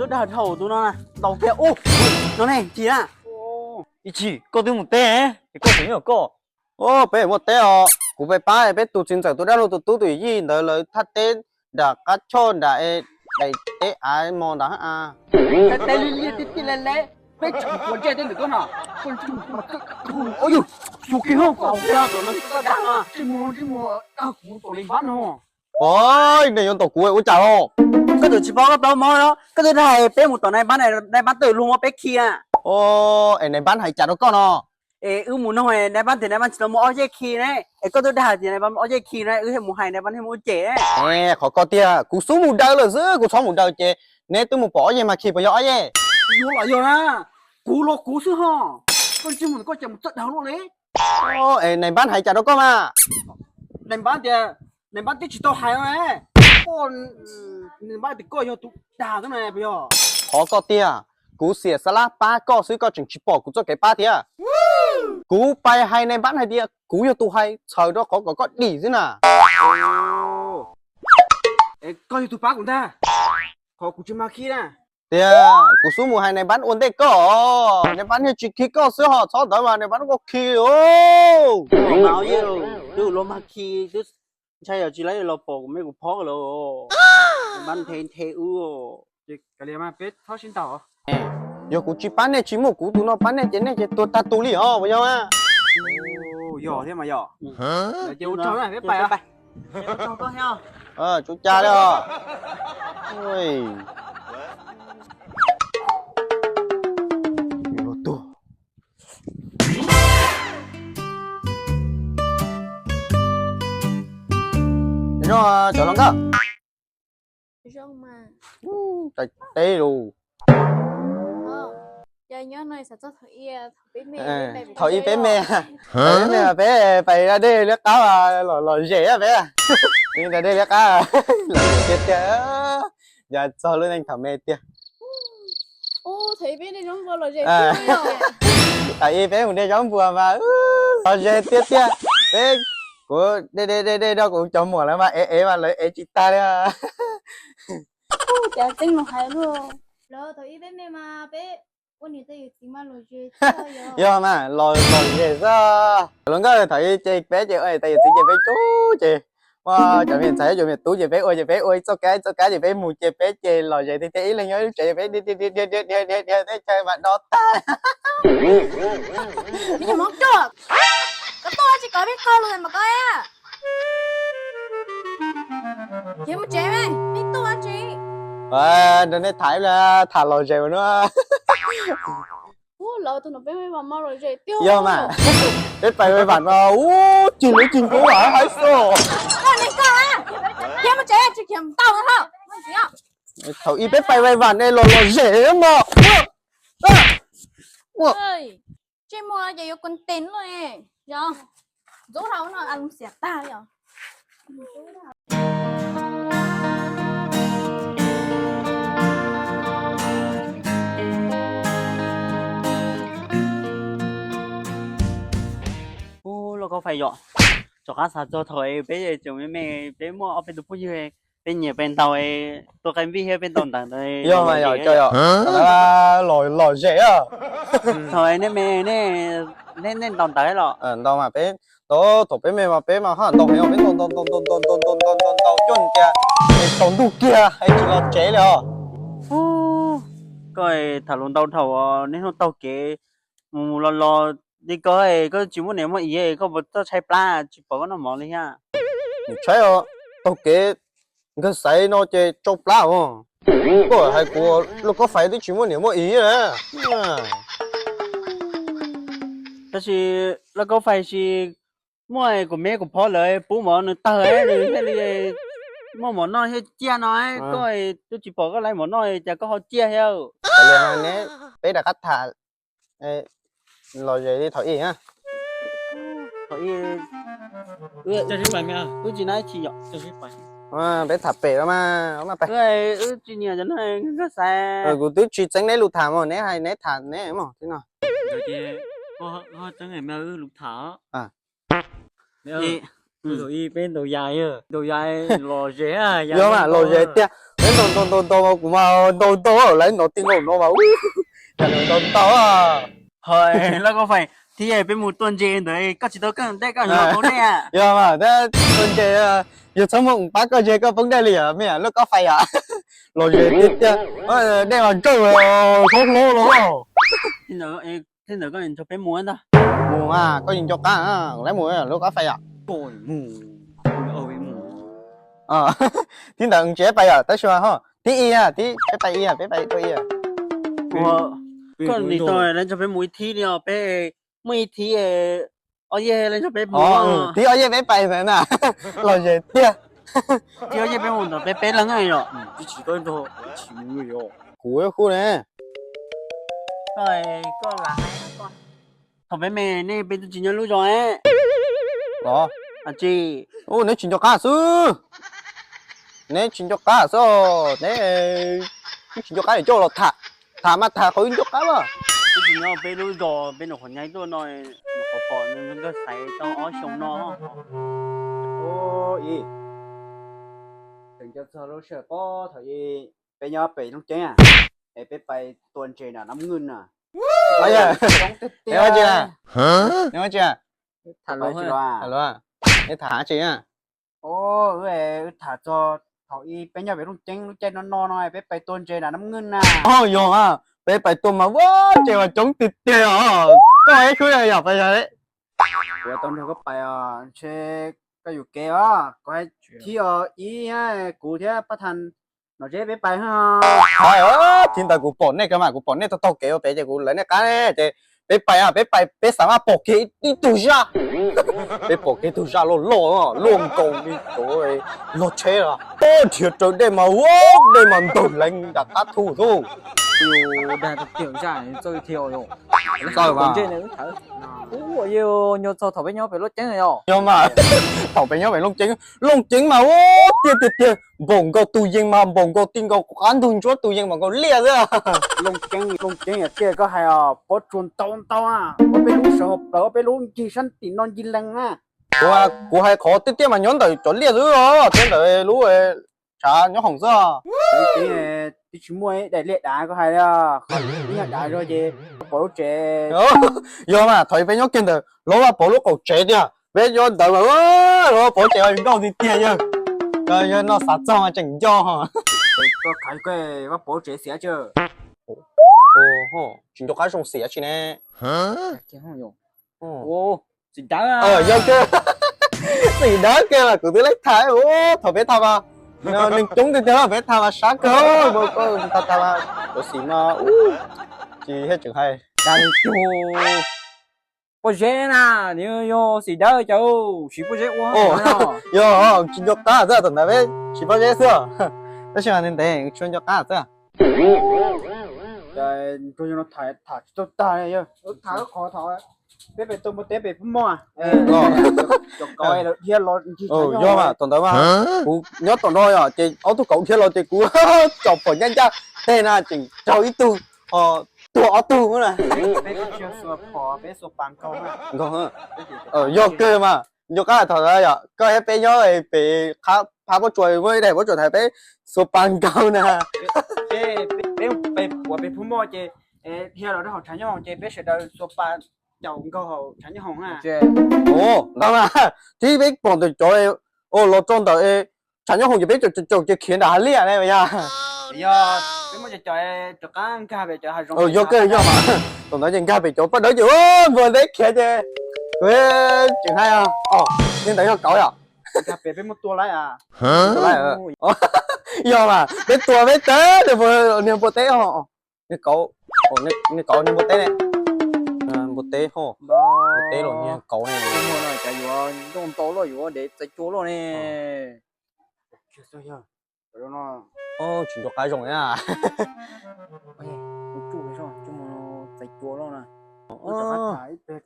Dag dhau tus no na, ntaus kiag ub. No ne, Chim na. Ib Chim, koj twb mus teb, es koj tseem nyob koj. Peb muaj teb os, kuv peb pab peb tus txiv ntxawm tus dab laug tus tub tus yij ntawd lawv thaj teb nram qab choj nram daim teb av mos ntawd. Teb liaj liaj tiaj tiaj le le, peb tsis quav ntsej tej ntawm koj no. Ua yus, tus kiag hauj kom dag no, tsis mus tsis mus dag kuv tus li npab no. Oj, nej yuav ntaus kuv ua cas os? Koj twb tsis paub koj tau mob no, koj twb dag peb mus tom nais npab, nais npab twb luag muab peb khi na. Es nais npab hais cas rau koj no? Es wb mus no, nais npab tias nais npab tsis tau muaj ob yej khi ne, es koj twb dag tias nais npab muaj ob yej khi na, wb thiaj mus hais nais npab thiaj muaj cem. Qhov koj tiag, kuv xub mus daws lawm xwb, kuv txhob mus daws ces neb twb mus pom ob yej mas khi puas yog ob yej? Yuav los yog na, kuv los kuv xwb ho. Koj tsis mus koj cas mus txawj dag luaj li. Es nais npab hais cas rau koj mas? Nais npab tias, nais npab twb tsis tau hais no ne. Koj, nais npab tias koj yog tus dag xwb no puas yog? Qhov koj tiag, kuv xiam xa lab pab koj xwb koj tseem tsis pom kuv txoj kev pab thiab. Kuv pais hais nais npab hais tias kuv yog tus hais txhawm rau qhov kom koj dim xwb na. Es koj yog tus pab kuv ntag, qhov kuv tsis mag khi na. Tias kuv xub mus hais nais npab ua ntej koj, nais npab thiaj tsis khi koj xwb ho, txhob ntawd mas nais npab koj khi. Twb luag mag khi, twb ntshai yog tsis lawv los pom kuv me kuv phob lawm. Nais npab nthe nthe wb. Yog kuv tsis pab nej, tsis muaj kuv tus no pab nej ces nej ces tuag tag tus li os puas yog? Yog thiab mas yog. Ces ua tsaug na, peb pais. Tsuas cas li os. Zoo cov hluas nkauj. Zoo mas. Tais teb lus. Yog nyob no xav txog thaum ib, thaum ib peb me, peb me mas peb pais da dej liab qab los lom zem peb. Peb da dej liab qab lom zem tiag tiag. Yog txog lub neej thaum me tiag. Thaum ib peb mus de zaub npua mas lom zem tiag tiag. Peb, kuv de de de de rau kuv cov muam lawv mas ev ev mas lawv ev tsis tag li. Cas txeeb los hais luaj. Lawv thaum ib peb me mas peb ua niam tais yawm txiv mas lom zem. Yog mas lom zem xwb. Hluas nkauj thaum ib ces peb ces ua niam tais yawm txiv ces peb cub ces cov me ntxhais cov me tub ces peb ua ces peb ua ib txoj kab ib txoj kab ces peb mus ces peb ces lom zem tiag tiag, ib leeg nyob lub tsev ces peb dhia dhia dhia dhia dhia dhia teb chaws mas do tag. Koj tuaj tsis kov peb qaug lus mas koj. Khiav mus tsev, peb tuaj tsis. Nrog nej tham ib pliag tham lom zem no. Yog mas, peb pais vam no ub, cig lub cig ntub haib xwb. Khiav mus tsev, tsis khiav mus tau. Thaum ib peb pais vam ne los lom zem mog. Tsis muaj ces yuav kuv ntes luaj. Ntxub dhau no xiam tag li os. Ub, loj koj fais yom, rov qab xav txog thaum peb tseem me me, peb muaj ob peb tus phooj ywg, peb nyiam peb ntaus, tua qaib npij thiab peb ntaus ntawv ntawd. Yog mas yom, cov yom, lom zem. Thaum nej me, nej ntaus ntawv los? Ntaus mas peb, thaum peb me mas peb mas haj ntaus heev, peb ntaus ntaus ntaus ntaus ntaus ntaus ntaus ntaus ntaus cuag tias tsaus ntuj kiag es tsis los tsev li os. Koj tham lus ntau dhau, niaj hnub taug kev mus mus los los li koj, koj tsis muaj niam muaj txiv, koj puas txawj tshaib plab, tsis pom koj noj mov li thiab? Nim tshaib os, taug kev nkawg xaiv no ces tsau plab os. Koj hais kuv loj koj fais twb tsis muaj niam muaj txiv na. Tab sis loj koj fais tsis muaj, kuv me kuv phov lawv pub mov nws tawg, nws thiaj li muaj mov noj thiaj ciaj no. Koj twb tsis pom koj laiv mov noj cas koj ho ciaj thiab. Peb rov qab tham lom zem li thaum ib na. Thaum ib wb tsis nab chim yom. Peb tham pem los mas, wb tsis nyiam cov no, nkag xaiv. Kuv twb tsis txeeb neb lus tham mog, neb hais neb tham neb mog. Thaum ib peb ntaus yas, ntaus yas lom zem, yog mas lom zem tiag. Ntaus ntaus ntaus ntaus mas kuv mas ntaus ntaus lawv ntaus tij nkaus no mas ua cas ntaus ntau. Hos loj Koj Fais, thib peb mus tua ntses ntawd koj tsis tau kawm dej koj los poob dej a? Yog mas, tua ntses yog txhob muaj pab koj ze koj poob dej li os me loj Koj Fais yom. Los ze tiag tiag, dej mas ntsawj hlob hlob los. Thib ntawd koj nco qab mus ntag. Mus mas koj nco qab, lawv mus lub Koj Fais yom. Thib ntawd tsis pais yom, tab sis mas ho thib ib, thib peb pais ib, peb pais tua ib. Koj nim tau lawv nrog peb mus ib thib li os, peb muaj ib thib ob yej lawv nrog peb mus. Thib ob yej peb pais ntawd na, los ze tiag. Thib ob yej peb mus ntawd peb peb leeg yom. Kuv hu ne. Thaum peb me nej peb twb tsis nyob lub zos. Los, tsis, neb tsis nco qab xwb. Neb tsis nco qab xwb, neb twb tsis nco qab yuav coj los tham, tham mas tham qhov wb nco qab mas. Twb tsis nyob peb lub zos, peb nyuam qhuav nyaib tuaj no, nyuam qhuav pom nws nkag xaiv tau ob xyoos no. Ib, tseem nco txog lub sij hawm pob thaum ub peb nyob pem Looj Ceeb, es peb pais tua ntses nram Nab Nwj na. Neb ua tsi na? Neb tham tsi na? Wb tham txog thaum ub peb nyob pem Looj Ceeb lub caij no no no peb pais tua ntses nram Nab Nwj na. Yog, peb pais tua mas ua ntses mas coob tiag tiag os. Koj ib khub yog pais yog kuv tau nrog koj pais os, ntshe koj yuam kev os, koj thib os ib, kuv thiab Paj Thas Nom Zeb peb pais. Thib ntawd kuv pom nej kawg mas, kuv pom nej taug taug kev ua pem ces kuv lawv nej qab ces peb pais, peb pais peb xav mas pom kiag ib tug zaj. Peb pom kiag tug zaj loj loj luaj nkaus li cov log tsheb os. Nrhiav raws dej mas ua dej mas ntawg leev nram qab thu xwb. Dag tiag zaj txawj thiab os. Ua, nco txog thaum peb nyob pem Looj Ceeb os. Yog mas, thaum peb nyob pem Looj Ceeb, Looj Ceeb mas ua tiag tiag tiag, npaum nkaus tus yees mas npaum nkaus tij nkaus qab ntug ntsuab, tus yees npaum nkaus liaj xwb. Looj Ceeb, Looj Ceeb yog tiag koj hais os, pob tsuas ntau ntau, ob peb lub sawv hauv plaws, ob peb lub ncig sab tim no ncig leeg na. Kuv, kuv hais qhov tiag tiag mas nyob ntawm cov liaj xwb os, thiab ntawm lub tshav nyob hoom xwb. Twb tsis muaj ib daim liaj dav koj hais li, ib nyuag dav zog ces pov lub tsev. Yog mas, thaum peb nyob kiag ntawd lawv vaj pov lub qaum tsev tiag, peb nyob ntawd mas lawv pov tsev nkauj tiag tiag yog. Yog no xav txog mas tseem nco. Koj khav koj vaj pov tsev xiav tsi? Tsis nco qab zoo xiav tsi ne. Xim dawb, yog kawg. Xim dawb kawg mas kuv twb laib tham, thaum peb tham mas neeg coob tiag tiag, peb tham mas sab kawg, tham tham mas cov xim no tsis tseem hais. Pob zeb na, nws yog xim dawb cas siv pob zeb ua. Yog, tsis nco qab xwb, thaum ntawd peb siv pob zeb xwb. Tab sis mas ntev ntev tsis nco qab xwb. Tham tsis tau tag li, tham qhov thaum peb pem tua npua teb pem Phab Moj. Yog mas, thaum ntawd mas kuv nyob tom no yom, ces ob tug kauv dhia los ces kuv tsom phom ncaj ncaj teg na tseem raug ib tug, tuag ob tug na. Peb tsis yog xuas phom, peb xuas pas nkaug. Nkaug, yog kawg mas. Nco qab thaum ntawd yom, koj thiab peb nyob pem Phab Pob Tsuas, muaj ib daim pob tsuas thaum peb xuas pas nkaug na. Peb mus pem Phab Moj ces dhia los rau hauv tshav nyob hoom ces peb sawv daws xuas pas caum nkaug hauv tshav nyob hoom na. Ntag mas, tib peb pom ntawm cov los txog ntawm tshav nyob hoom ces peb caum caum caum ces khiav nram hav liaj na yog. Yog, peb muab caum caum rov qab nkag pem cov hav zoov. Yog kawg yog mas, thaum ntawd ces nkag pem cov paj dawb ces npua teb khiav ces kuv tseem hais, niag ntawd yog kauv yom. Nkag pem peb muab tua laib. Yog mas, peb tua peb teb niag npua teb os. Niag kauv, niag kauv niag npua teb ne. Npua teb, npua teb los niag kauv ne. Cas yuav nroj ntau luaj, yuav dev txais cua luaj ne. Tsis nco qab zoo na. Txais cua luaj na.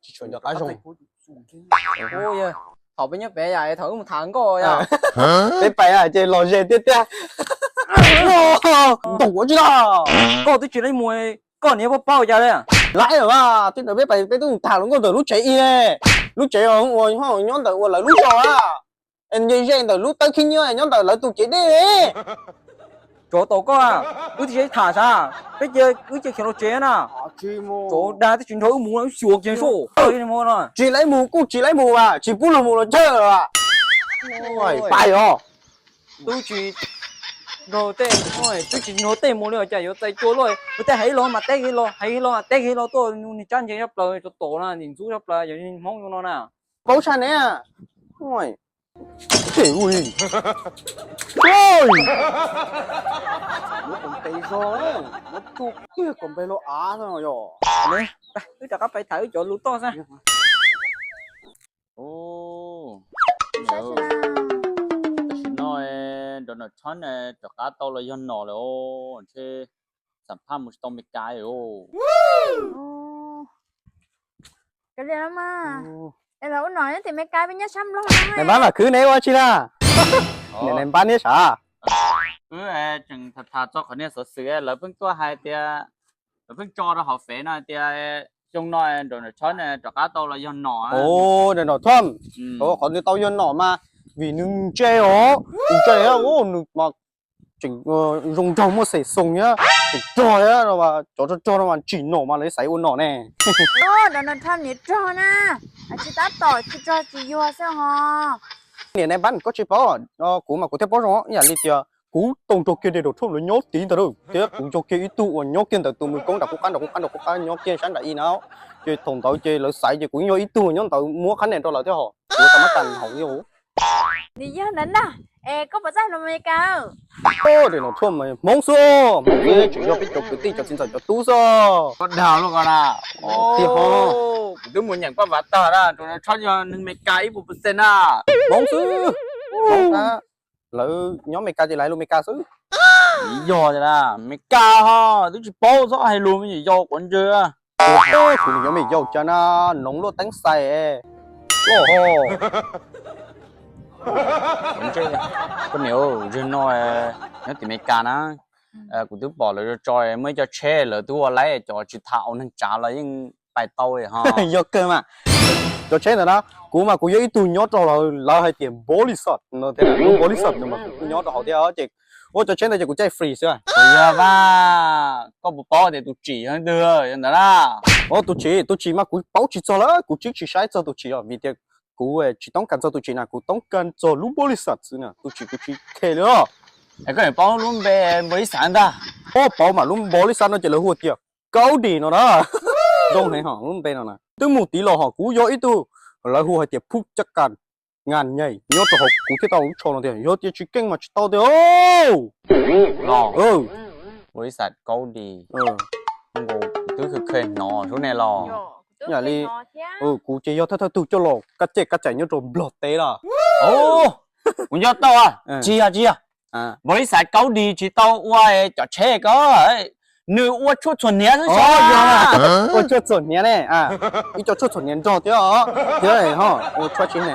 Tsis tshua nco qab zoo. Thaum peb nyob pem yom, thaum wb mus tham nkauj yom. Peb pais ces los ze tiag tiag. Ntaus ua tsi na. Koj twb tsis laib mus, koj niam pab paub cas li. Laib lawm mas, thaum ntawd peb pais peb twb mus tham hluas nkauj ntawm lub tsev ib, lub tsev uas nyob ntawm uas lawv lub zos a. Nce ze ntawm lub tawb khib nyiab nyob ntawm lawv tus cev dej. Tsov tom koj, wb twb tsis tham sav, peb cia wb cia khiav los tsev na. Tsov dag twb tsis nrog wb mus no, wb xyuas kiag soj. Tsis laiv mus kuj tsis laiv mus as, tsis pub luag mus los ntsawj as. Pais os. Twb tsis nrog tej, twb tsis nrog tej mus li cas yuav txais cua luaj. Tej hais ib los mas teb kiag los, hais ib los mas teb kiag los tuaj, niag tsab ntse sab plaws, tsov tom na, nim ntxub sab plaws, yog Hmoob zoo no na. Paub tshaj ne. Muab kom npe zog, muab tsuj kiag kom npe los av xwb no yog. Wb rov qab pais tham wb cov lus toj xwb. Tam sim no Donald Trump rov qab tau los yog nom lawm os, ntshe xam phaj mus tsis tau Meskas os. Kav liam los mas, es los ua nom nyob tim Meskas peb nyob sab Nplog no. Nais npab mam khwv ne ua tsi na. Nais npab niab sav. Wb tseem tham tham txog qhov niag xov xwm lawv pheej tuaj hais tias, lawv pheej tso rau hauv fev no tias xyoo no Donald Trump rov qab tau los yog nom. Donald Trump, qhov nws tau yog nom mas vim nws ntse os, nws ntse, nws mas tseem zoo nraug muaj xeem xoos thiab, tseem rog thiab, cov rog rog no mas tsim nom mas lawv xaiv ua nom ne. Donald Trump niam rog na, tsis tab tom tsis rog tsis yuag xwb ho. Niam nais npab koj tsis paub, kuv mas kuv thiaj paub zoo ib yam li tias kuv tau nrog kiag Donald Trump lawv nyob tid ntag thiab kuv yog kiag ib tug uas nyob kiag ntawm tus mws koob nram qub qab nram qub qab nram qub qab nyob kiag sab nram i na. Ces thaum ntawd ces lawv xaiv ces kuv yeej yog ib tug nyob ntawd muab qhab nias rau lawv thiab ho. Kuv tau mab kas hauv li. Nws yog ntawd na. Es koj puas txawj hluas Meskas? Donald Trump mas Hmoob xwb, Hmoob xwb, tseem yog peb cov kwv tij cov txiv ntxawm cov tub xwb. Koj dag luaj ko na. Tiag ho. Kuv twb mus nyeem paj vav tag na, Donald Trump yog neeg Meskas ib puas percent na. Hmoob xwb. Hmoob na. Lawv nyob Meskas ces lawv hais lus Meskas xwb. Yog tias na, Meskas ho twb tsis paub txhob hais lus me nyuam yaus quav ntsej. Kuv nyob me yaus cas na, noov luaj teeb xais. Loj ho. Koj niam, zaum no nyob tim Meskas na, kuv twb pom lawv tso muaj ib co tsheb lawv twb ua laib cov tsis tham au neeg tsav los yeej pais tau ho. Yog kawg mas. Cov tsheb ntawd na, kuv mas kuv yog ib tug nyob rau lawv, lawv hais tias npaum li xas no thiab, lub npaum li xas no mas kuv kuj nyob rau hauv thiab ces ua cov tsheb ntawd ces kuv caij free xwb. Yog mas, koj puas paub tias tus tsim yog leej twg yog ntawd na? Tus tsim, tus tsim mas kuv paub tsis txog lawm, kuv tsis tsis saib txog tus tsim os, vim tias kuv tsis toob kas txog tus tsim na, kuv toob kas txog lub npaum li xas xwb na, tus tsim kuv tsis khe li os. Es koj paub lub npe npaum li xas ntag? Paub, paub mas, lub npaum li xas no ces lawv hu tias Kaub Dis no na. Zoo heev ho lub npe no na. Twb mus tid los ho kuv yog ib tug lawv hu hais tias phub caj kas ngas nyais nyob rau hauv kuv thiab tau lub tsho no tiag, yog tias tsis keej mas tsis tau tiag. Los, npaum li xas Kaub Dis, nkaus twb kheev kheev hnov sub ne los. Yam li kuv ces yog thawj thawj tug coj los kaj caj kaj cais nyob rau Nplog teb los. Kuv nco tau, tsis yog, tsis yog. Npaum li xas Kaub Dis tsis tau ua cov tsheb ko, nws ua tshuaj txhuam hniav xwb. Ua tshuaj txhuam hniav ne, ib co tshuaj txhuam hniav nrog thiab os, thiab ho ua tshuaj tsis ne.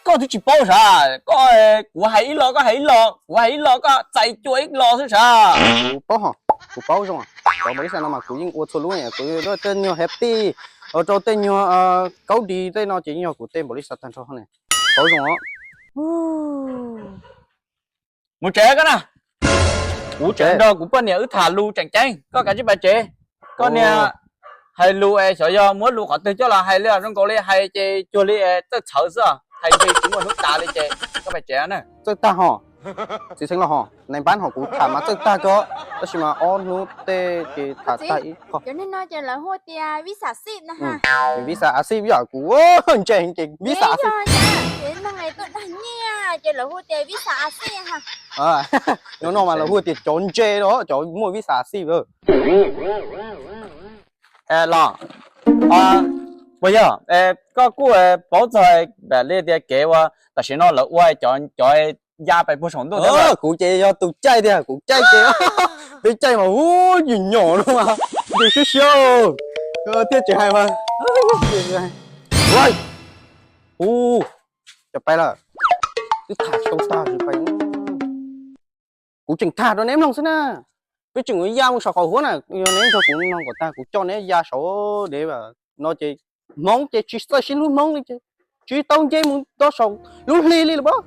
Koj twb tsis paub sav, koj, kuv hais ib los koj hais ib los, kuv hais ib los koj txais cua ib los xwb sav. Kuv paub ho, kuv paub zoo, cov npaum li xas no mas kuv yeej ua txhua lub, kuv tej nyuag Happy, ua rau tej nyuag Kaub Dis tej no ces yeej yog kuv tej npaum li xas tag nrho ne. Paub zoo os. Mus tsev koj na. Kuv tseem nrog kuv poj niam wb tham lus tseem ceeb, koj kav tsij pais tsev. Koj niag hais lus es xyov yog muab lus qhov twg coj los hais li, zoo nkaus li hais ces cuag li txawj txhawv xwb, hais ntshe tsis muaj hnub tas li ces koj pais tsev na. Txawj tag ho, txiv xeev los ho, nais npab ho kuv tham mas txawj tag koj, tab sis mas ob hnub tej ces tham tag ib qho. Cov neeg no ces lawv hu tias vis xas xib na ha. Vis xas a xib yam kuv ntse heev ces vis xas a xib. Ces neeg tuaj dag nyiaj ces lawv hu tias vis xas a xib ha. Nyob no mas lawv hu tias cov ntse los cov muaj vis xas a xib. Los, puas yog koj kuj paub txog li tias kev ua tam sim no lawv ua cov, cov ya pais puag saum ntuj thiab? Kuv ces yog tus caij tiag, kuv caij ces peb caij mas ub nyuam nyom no mas, nce siab siab thiaj tsis hais mas. Ub, cov pais lawm, twb tham tsis tau tag tsis pais. Kuv tseem tham rau neb mloog xwb na. Peb tseem ua ya mus saum qhov huab na, yog neb nrog kuv mloog kom tag kuv coj neb ya saum dev no ces Hmoob ces tsis txawj sib hlub Hmoob li ces tsis tau nce mus rau saum lub hli li los.